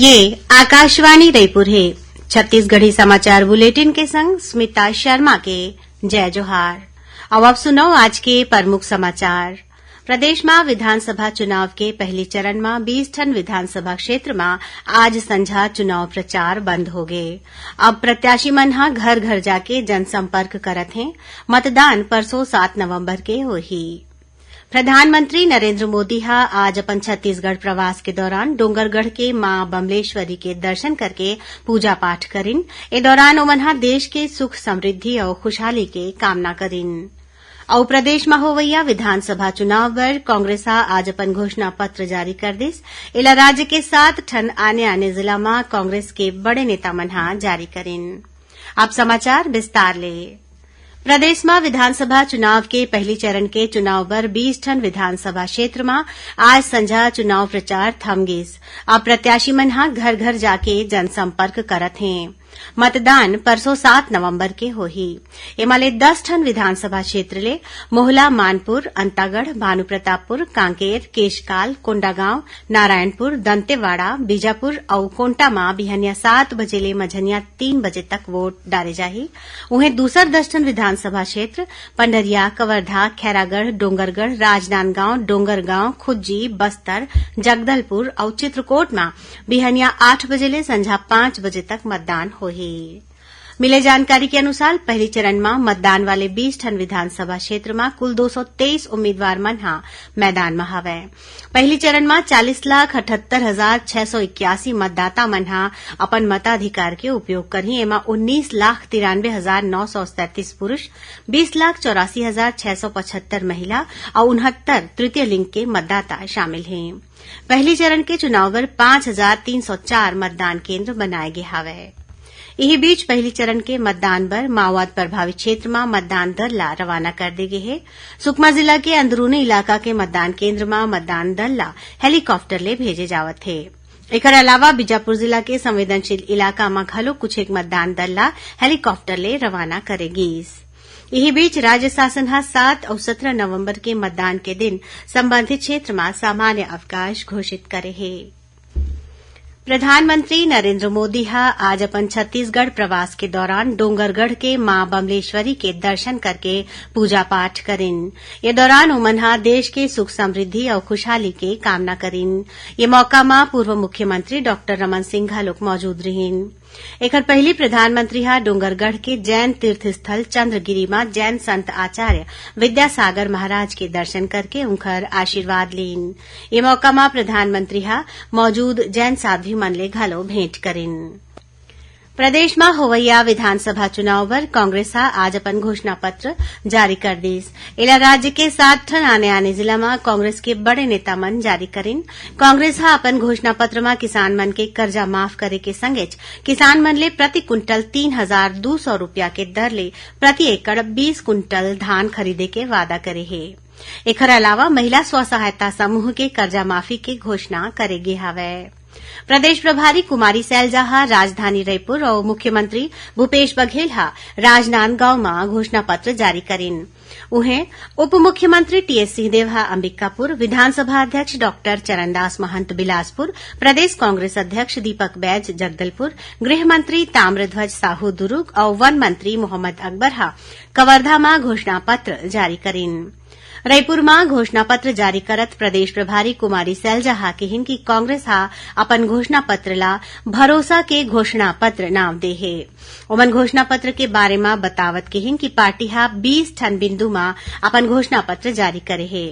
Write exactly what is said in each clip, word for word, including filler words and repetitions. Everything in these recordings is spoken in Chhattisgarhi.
ये आकाशवाणी रईपुर हे। छत्तीसगढ़ी समाचार बुलेटिन के संग स्मिता शर्मा के जय जोहार। अब आप सुनव आज के प्रमुख समाचार। प्रदेश म विधानसभा चुनाव के पहली चरण म बीस ठन विधानसभा क्षेत्र म आज संझा चुनाव प्रचार बंद होगे। अब प्रत्याशी मन ह घर-घर जाके जनसंपर्क करत हें। मतदान परसों सात नवंबर के होही। प्रधानमंत्री नरेंद्र मोदी ह आज अपन छत्तीसगढ़ प्रवास के दौरान डोंगरगढ़ के मां बमलेश्वरी के दर्शन करके पूजा पाठ करिन। ए दौरान ओमन ह देश के सुख, समृद्धि अउ खुशहाली के कामना करिन। अउ प्रदेश म होवइया विधानसभा चुनाव बर कांग्रेस ह आज अपन घोषणा पत्र जारी कर दिस। एला राज्य के सात ठन आने-आने जिला म कांग्रेस के बड़े नेता मन ह जारी करिन। अब समाचार विस्तार ले। प्रदेश म विधानसभा चुनाव के पहली चरण के चुनाव बर बीस ठन विधानसभा क्षेत्र म आज संझा चुनाव प्रचार थम गिस। अब प्रत्याशी मन ह घर-घर जाके जनसंपर्क करत हें। मतदान परसों सात नवंबर के होही। एमा ले दस ठन विधानसभा क्षेत्र ले मोहला, मानपुर, अंतागढ़, भानुप्रतापपुर, कांकेर, केशकाल, कोंडागांव, नारायणपुर, दंतेवाड़ा, बीजापुर अउ कोंटा म बिहनिया सात बजे ले मझनिया तीन बजे तक वोट डारे जाही। उहें, दूसर दस ठन विधानसभा क्षेत्र पंडरिया, कवर्धा, खैरागढ़, डोंगरगढ़, राजनांदगांव, डोंगरगांव, खुज्जी, बस्तर, जगदलपुर अउ चित्रकोट म बिहनिया आठ बजे ले संझा पांच बजे तक मतदान होही। मिले जानकारी के अनुसार, पहली चरण म मतदान वाले बीस ठन विधानसभा क्षेत्र म कुल दो सौ तेईस उम्मीदवार मन ह मैदान म हवय। पहली चरण म चालीस लाख अठहत्तर हजार छह सौ इक्यासी मतदाता मन ह अपन मताधिकार के उपयोग करही। एमा उन्नीस लाख तिरानवे हजार नौ सौ सैंतीस पुरुष, बीस लाख चौरासी हजार छह सौ पचहत्तर महिला अउ उनहत्तर तृतीय लिंग के मतदाता शामिल हें। पहली चरण के चुनाव बर पांच हजार तीन सौ चार मतदान केंद्र बनाए गे हावय। इही बीच, पहली चरण के मतदान बर माओवाद प्रभावित क्षेत्र म मतदान दल ला रवाना कर दे गे हे। सुकमा जिला के अंदरूनी इलाका के मतदान केंद्र म मतदान दल ला हेलीकॉप्टर ले भेजे जावत हे। एकर अलावा बीजापुर जिला के संवेदनशील इलाका म घलो कुछ एक मतदान दल ला हेलीकॉप्टर ले रवाना करे गीस। इही बीच, राज्य शासन ह सात अउ सत्रह नवंबर के मतदान के दिन संबंधित क्षेत्र म सामान्य अवकाश घोषित करे हे। प्रधानमंत्री नरेंद्र मोदी ह आज अपन छत्तीसगढ़ प्रवास के दौरान डोंगरगढ़ के मां बमलेश्वरी के दर्शन करके पूजा पाठ करिन। ये दौरान ओमन ह देश के सुख समृद्धि अउ खुशहाली के कामना करिन। ये मौका म पूर्व मुख्यमंत्री डॉक्टर रमन सिंह घलोक मौजूद रिहिन। एखर पहिली प्रधानमंत्री ह डोंगरगढ़ के जैन तीर्थ स्थल चंद्रगिरी म जैन संत आचार्य विद्यासागर महाराज के दर्शन करके उंखर आशीर्वाद लीन। ए मौका म प्रधानमंत्री ह मौजूद जैन साध्वी मन ले घलो भेंट करिन। प्रदेश म होवइया विधानसभा चुनाव बर कांग्रेस ह आज अपन घोषणा पत्र जारी कर दिस। एला राज्य के सात ठन आने-आने जिला म कांग्रेस के बड़े नेता मन जारी करिन। कांग्रेस ह अपन घोषणा पत्र म किसान मन के कर्जा माफ करे के संगेच किसान मन ले प्रति कुंटल तीन हजार दू सौ रुपया के दर ले प्रति एकड़ बीस कुंटल धान खरीदे के वादा करे हे। एखर अलावा महिला स्व सहायता समूह के कर्जा माफी के घोषणा करे गे हावय। प्रदेश प्रभारी कुमारी सैलजा ह राजधानी रईपुर अउ मुख्यमंत्री भूपेश बघेल ह राजनांदगांव म घोषणा पत्र जारी करिन। उहें, उप मुख्यमंत्री टीएस सिंहदेव ह अंबिकापुर, विधानसभा अध्यक्ष डॉक्टर चरणदास महंत बिलासपुर, प्रदेश कांग्रेस अध्यक्ष दीपक बैज जगदलपुर, गृह मंत्री ताम्रध्वज साहू दुरूग अउ वन मंत्री मोहम्मद अकबर ह कवर्धा म घोषणा पत्र जारी करिन। रईपुर म घोषणा पत्र जारी करत प्रदेश प्रभारी कुमारी सैलजा ह किहिन कि कांग्रेस ह अपन घोषणा पत्र ला भरोसा के घोषणा पत्र नाव दे हे। ओमन घोषणा पत्र के बारे म बतावत किहिन कि पार्टी ह बीस ठन बिंदु म अपन घोषणा पत्र जारी करे हे।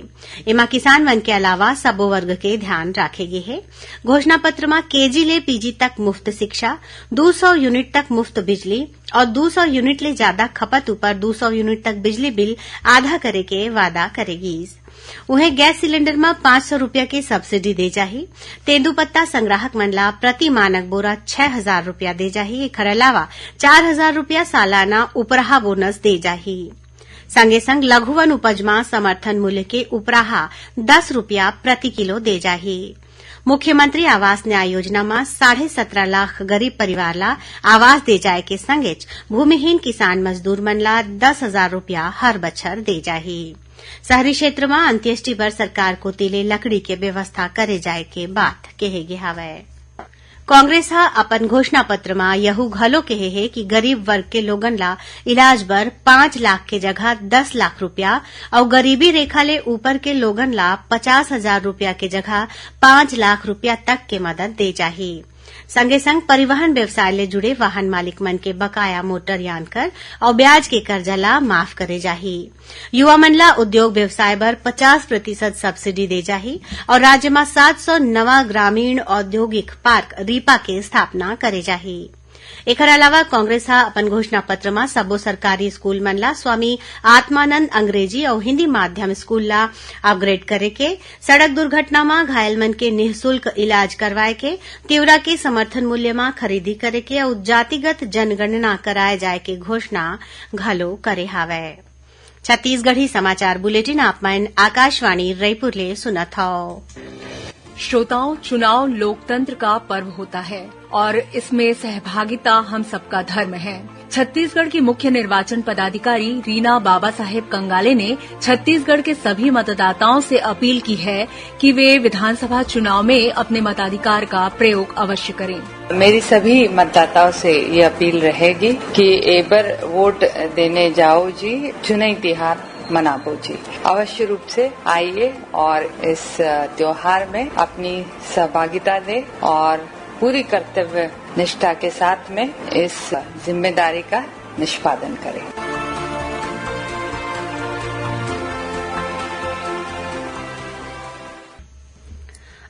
एमा किसान मन के अलावा सबो वर्ग के ध्यान राखे गे हे। घोषणा पत्र म केजी ले पीजी तक मुफ्त शिक्षा, दू सौ यूनिट तक मुफ्त बिजली अउ दू सौ यूनिट ले जादा खपत ऊपर दू सौ यूनिट तक बिजली बिल आधा करे के वादा करे गीस। उहें, गैस सिलेंडर म पांच सौ रुपया के सब्सिडी दे जाही। तेंदूपत्ता संग्राहक मन ला प्रति मानक बोरा छह हजार रुपया दे जाही। एखर अलावा चार हजार रुपया सालाना उपराहा बोनस दे जाही। संगे संग लघु वन उपज म समर्थन मूल्य के उपराहा दस रुपया प्रति किलो दे जाही। मुख्यमंत्री आवास न्याय योजना म साढ़े सत्रह लाख गरीब परिवार ला आवास दे जाय के संगेच भूमिहीन किसान मजदूर मन ला दस हजार रुपया हर बछर दे जाही। शहरी क्षेत्र म अंत्येष्टि बर सरकार कोति ले लकड़ी के व्यवस्था करे जाय के बात केहे गे हावय। कांग्रेस ह अपन घोषणा पत्र म यहू घलो कहे हे कि गरीब वर्ग के लोगन ला इलाज बर पांच लाख के जगह दस लाख रुपया अउ गरीबी रेखा ले ऊपर के लोगन ला पचास हजार रुपया के जगह पांच लाख रुपया तक के मदद दे जाही। संगे संग परिवहन व्यवसाय ले जुड़े वाहन मालिक मन के बकाया मोटर यान कर अउ ब्याज के कर्जा ला माफ करे जाही। युवा मन ला उद्योग व्यवसाय बर पचास प्रतिशत सब्सिडी दे जाही अउ राज्य म सात सौ नवा ग्रामीण औद्योगिक पार्क, रीपा, के स्थापना करे जाही। एखर अलावा कांग्रेस ह अपन घोषणा पत्र म सबो सरकारी स्कूल मन ला स्वामी आत्मानंद अंग्रेजी अउ हिंदी माध्यम स्कूल ला अपग्रेड करे के, सड़क दुर्घटना म घायल मन के निःशुल्क इलाज करवाए के, तिवरा के समर्थन मूल्य म खरीदी करे के अउ जातिगत जनगणना कराए जाए के घोषणा घलो करे हावय। छत्तीसगढ़ी समाचार बुलेटिन आप मन आकाशवाणी रईपुर ले सुनत हव। श्रोताओं, चुनाव लोकतंत्र का पर्व होता है और इसमें सहभागिता हम सबका धर्म है। छत्तीसगढ़ की मुख्य निर्वाचन पदाधिकारी रीना बाबा साहेब कंगाले ने छत्तीसगढ़ के सभी मतदाताओं से अपील की है कि वे विधानसभा चुनाव में अपने मताधिकार का प्रयोग अवश्य करें। मेरी सभी मतदाताओं से ये अपील रहेगी कि एबर वोट देने जाओ जी, चुनई तिहार मनाबो जी। अवश्य रूप से आइए और इस, अ, त्योहार में अपनी सहभागिता दें और पूरी कर्तव्य निष्ठा के साथ में इस जिम्मेदारी का निष्पादन करें।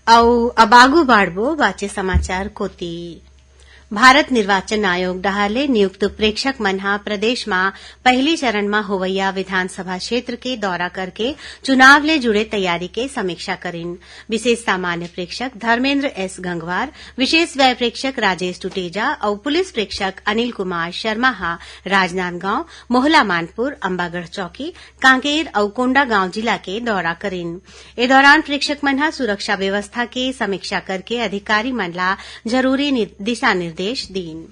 अउ अब आगू बाढ़बो बाचे समाचार कोती। भारत निर्वाचन आयोग डहार ले नियुक्त प्रेक्षक मन ह प्रदेश म पहिली चरण म होवइया विधानसभा क्षेत्र के दौरा करके चुनाव ले जुड़े तैयारी के समीक्षा करिन। विशेष सामान्य प्रेक्षक धर्मेंद्र एस गंगवार, विशेष व्यय प्रेक्षक राजेश टुटेजा अउ पुलिस प्रेक्षक अनिल कुमार शर्मा ह राजनांदगांव, मोहला मानपुर, अंबागढ़ चौकी, कांकेर अउ कोंडागांव जिला के दौरा करिन। ए दौरान प्रेक्षक मन ह सुरक्षा व्यवस्था के समीक्षा करके अधिकारी मन ला जरूरी नि-, दिशा निर्देश दीन।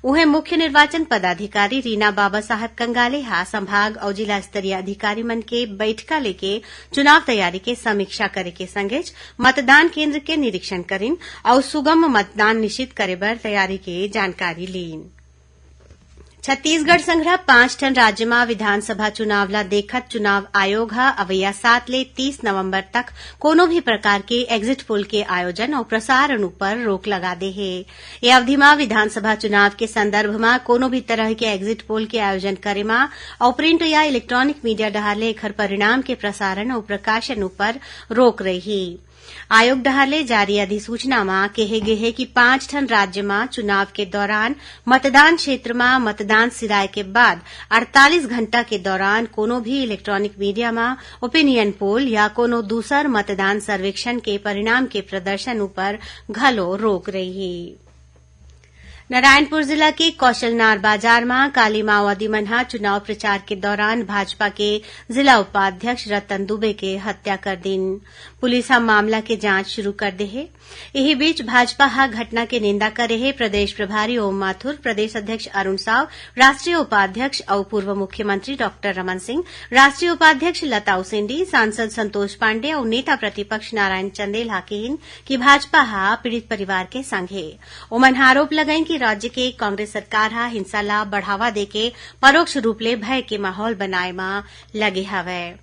उहें, मुख्य निर्वाचन पदाधिकारी रीना बाबा साहब कंगाले ह संभाग अउ जिला स्तरीय अधिकारी मन के बैठका लेके चुनाव तैयारी के समीक्षा करे के संगेच मतदान केंद्र के निरीक्षण करिन अउ सुगम मतदान निश्चित करे बर तैयारी के जानकारी लीन। छत्तीसगढ़ संघरा पांच ठन राज्य म विधानसभा चुनाव ल देखत चुनाव आयोग ह अवइया सात ले तीस नवंबर तक कोनो भी प्रकार के एग्जिट पोल के आयोजन अउ प्रसारण उपर रोक लगा दे हे। ए अवधि म विधानसभा चुनाव के संदर्भ म कोनो भी तरह के एग्जिट पोल के आयोजन करे म अउ प्रिंट या इलेक्ट्रॉनिक मीडिया डहार ले एखर परिणाम के प्रसारण अउ प्रकाशन उपर रोक रही। आयोग डहार ले जारी अधिसूचना म केहे गे हे कि पांच ठन राज्य म चुनाव के दौरान मतदान क्षेत्र म मतदान सिराए के बाद अड़तालीस घंटा के दौरान कोनो भी इलेक्ट्रॉनिक मीडिया म ओपिनियन पोल या कोनो दूसर मतदान सर्वेक्षण के परिणाम के प्रदर्शन उपर घलो रोक रही। नारायणपुर जिला के कौशलनार बाजार म काली माओवादी मन ह चुनाव प्रचार के दौरान भाजपा के जिला उपाध्यक्ष रतन दुबे के हत्या कर दिन। पुलिस ह मामला के जांच शुरू कर दे हे। इही बीच भाजपा ह घटना के निंदा करे हे। प्रदेश प्रभारी ओम माथुर, प्रदेश अध्यक्ष अरुण साव, राष्ट्रीय उपाध्यक्ष अउ पूर्व मुख्यमंत्री डॉक्टर रमन सिंह, राष्ट्रीय उपाध्यक्ष लता उसेंडी, सांसद संतोष पांडे अउ नेता प्रतिपक्ष नारायण चंदेल ह किहिन कि भाजपा ह पीड़ित परिवार के संग हे। ओमन ह आरोप लगाइन कि राज्य के कांग्रेस सरकार ह हिंसा ला बढ़ावा देके परोक्ष रूप ले भय के माहौल बनाए म लगे हवय।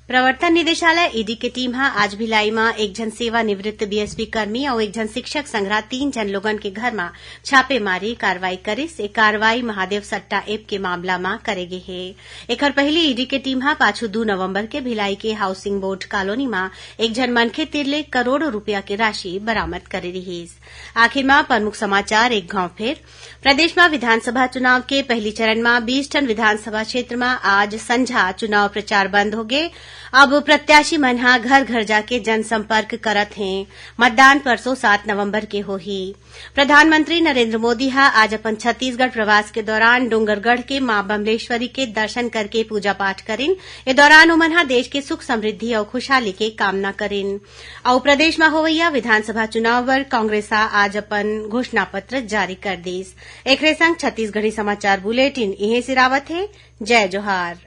प्रवर्तन निदेशालय, ईडी, के टीम ह आज भिलाई म एक झन सेवानिवृत्त बीएसपी कर्मी अउ एक झन शिक्षक संघरा तीन झन लोगन के घर म छापेमारी कार्रवाई करिस। ए कार्रवाई महादेव सट्टा ऐप के मामला म करे गे हे। एखर पहिली ईडी के टीम ह पाछू दू नवंबर के भिलाई के हाउसिंग बोर्ड कॉलोनी म एक झन मनखे तीर ले करोड़ों रुपया के राशि बरामद करे रिहिस। आखिर म प्रमुख समाचार एक घांव फेर। प्रदेश म विधानसभा चुनाव के पहिली चरण म बीस ठन विधानसभा क्षेत्र म आज संझा चुनाव प्रचार बंद होगे। अब प्रत्याशी मन ह घर-घर जाके जनसंपर्क करत हें। मतदान परसों सात नवंबर के होही। प्रधानमंत्री नरेंद्र मोदी ह आज अपन छत्तीसगढ़ प्रवास के दौरान डोंगरगढ़ के मां बमलेश्वरी के दर्शन करके पूजा पाठ करिन। ए दौरान ओमन ह देश के सुख समृद्धि अउ खुशहाली के कामना करिन। अउ प्रदेश म होवइया विधानसभा चुनाव बर कांग्रेस ह आज अपन घोषणा पत्र जारी कर दिस। एखरे संग छत्तीसगढ़ी समाचार बुलेटिन इहें सिरावत हे। जय जोहार।